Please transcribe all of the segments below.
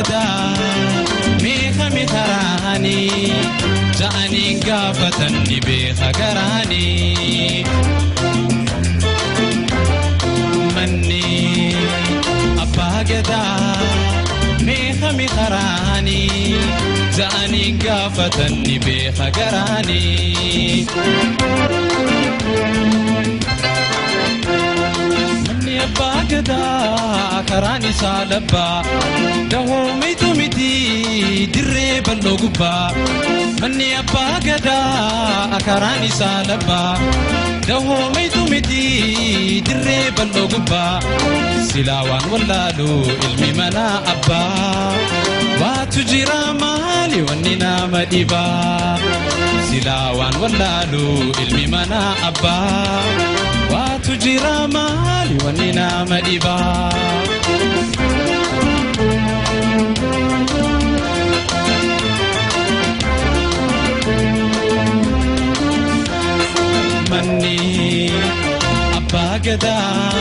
Gadaa meeqame karaanii ja'anii gaafatan ni beeka garaanii. Manni abbaa gadaa meeqame karaanii ja'anii gaafatan ni beeka garaanii. Manni abbaa gadaa karaan isaa labbaa dahoomitu miti dirree bal'oo gubbaa. Manni abbaa gadaa karaan isaa labbaa dahoomitu miti dirree bal'oo gubbaa. Silaa waan wallaalu ilmi manaa abbaa waatu jira maali wanni nama dhibaa. Silaa waan wallaalu ilmi manaa abbaa waatu jira maali wanni nama dhibaa. Manni abbaa gadaa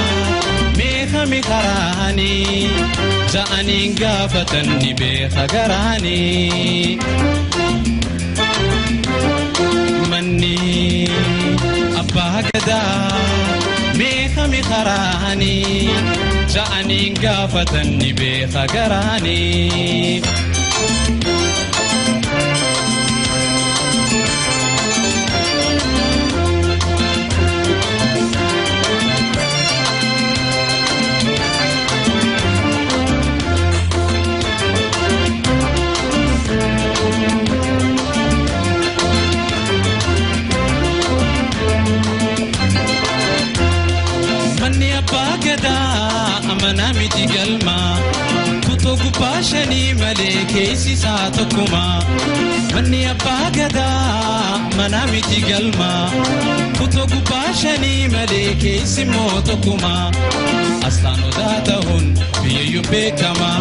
meeqame karaanii ja'anii gaafatan ni beeka garaanii. Manni abbaa gadaa meeqame karaanii ja'anii gaafatan ni beeka garaanii. Manni abbaa gadaa amanaa miti galma kutoo gubbaa shanii malee keessi isaa tokkuma. Manni abbaa gadaa amanaa miti galma kutoo gubbaa shanii malee keessi immoo tokkuma. Asxaan odaa ta'uun biyyayyuu beekama.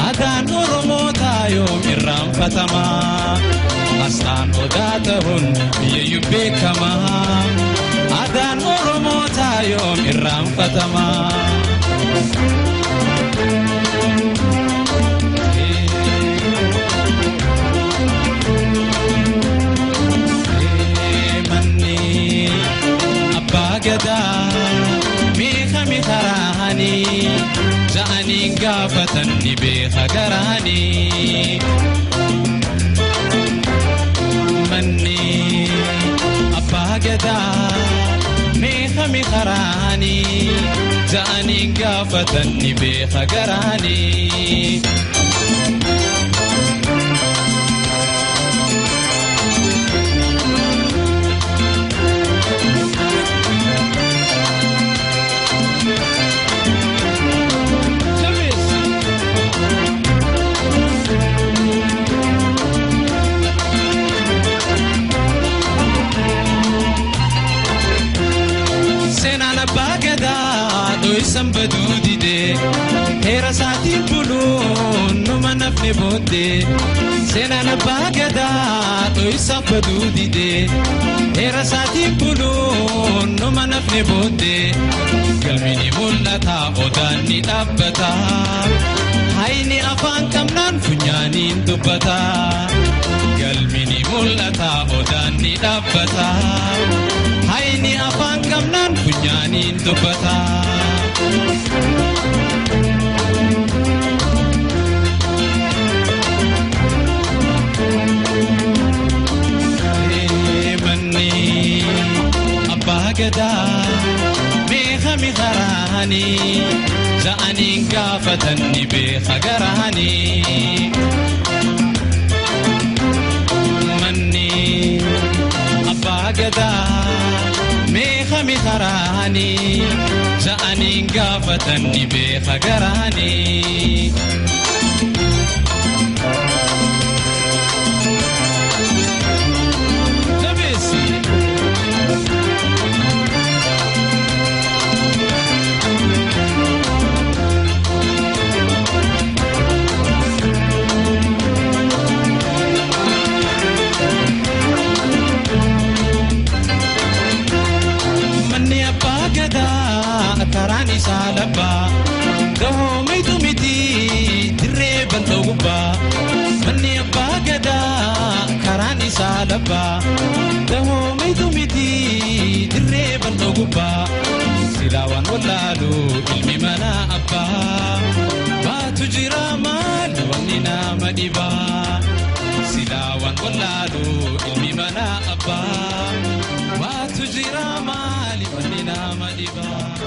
Aadaan Oromoo taayoom irraanfatama. Asxaan odaa ta'uun biyyayyuu beekama. Aadaan Oromoo taayoom irraanfatama. Manni abbaa gadaa meeqame karaanii ja'anii gaafatan ni beeka garaanii. Manni abbaa gadaa meeqame karaanii ja'anii gaafatan ni beeka garaanii. Seenaan abbaa gadaa dho'isan baduu didee heera isaatiin buluun numa nafne booddee. Seenaan abbaa gadaa dho'isan baduu didee heera isaatiin buluun numa nafne booddee. Galmi ni mul'ata odaan ni dhaabbata hayni afaan qabnaan funyaaniin dubbata. Galmi ni mul'ata odaan ni dhaabbata hayni afaan qabnaan funyaaniin dubbata. Manni abbaa gadaa meeqame karaanii ja'anii gaafatan ni beeka garaanii. Manni abbaa gadaa meeqame karaanii ja'anii gaafatan ni beeka garaanii. Jabeessi. Manni abbaa gadaa karaan isaa labbaa dahoomitu miti dirree Gubbaa manni abbaa gadaa karaan isaa labbaa dahoomitu miti dirree bal'oo gubbaa silaa waan wallaalu ilmi mana abbaa baatu jira maal wanni nama dhibaa silaa waan wallaalu ilmi mana abbaa baatu jira maali wanni nama dhibaa.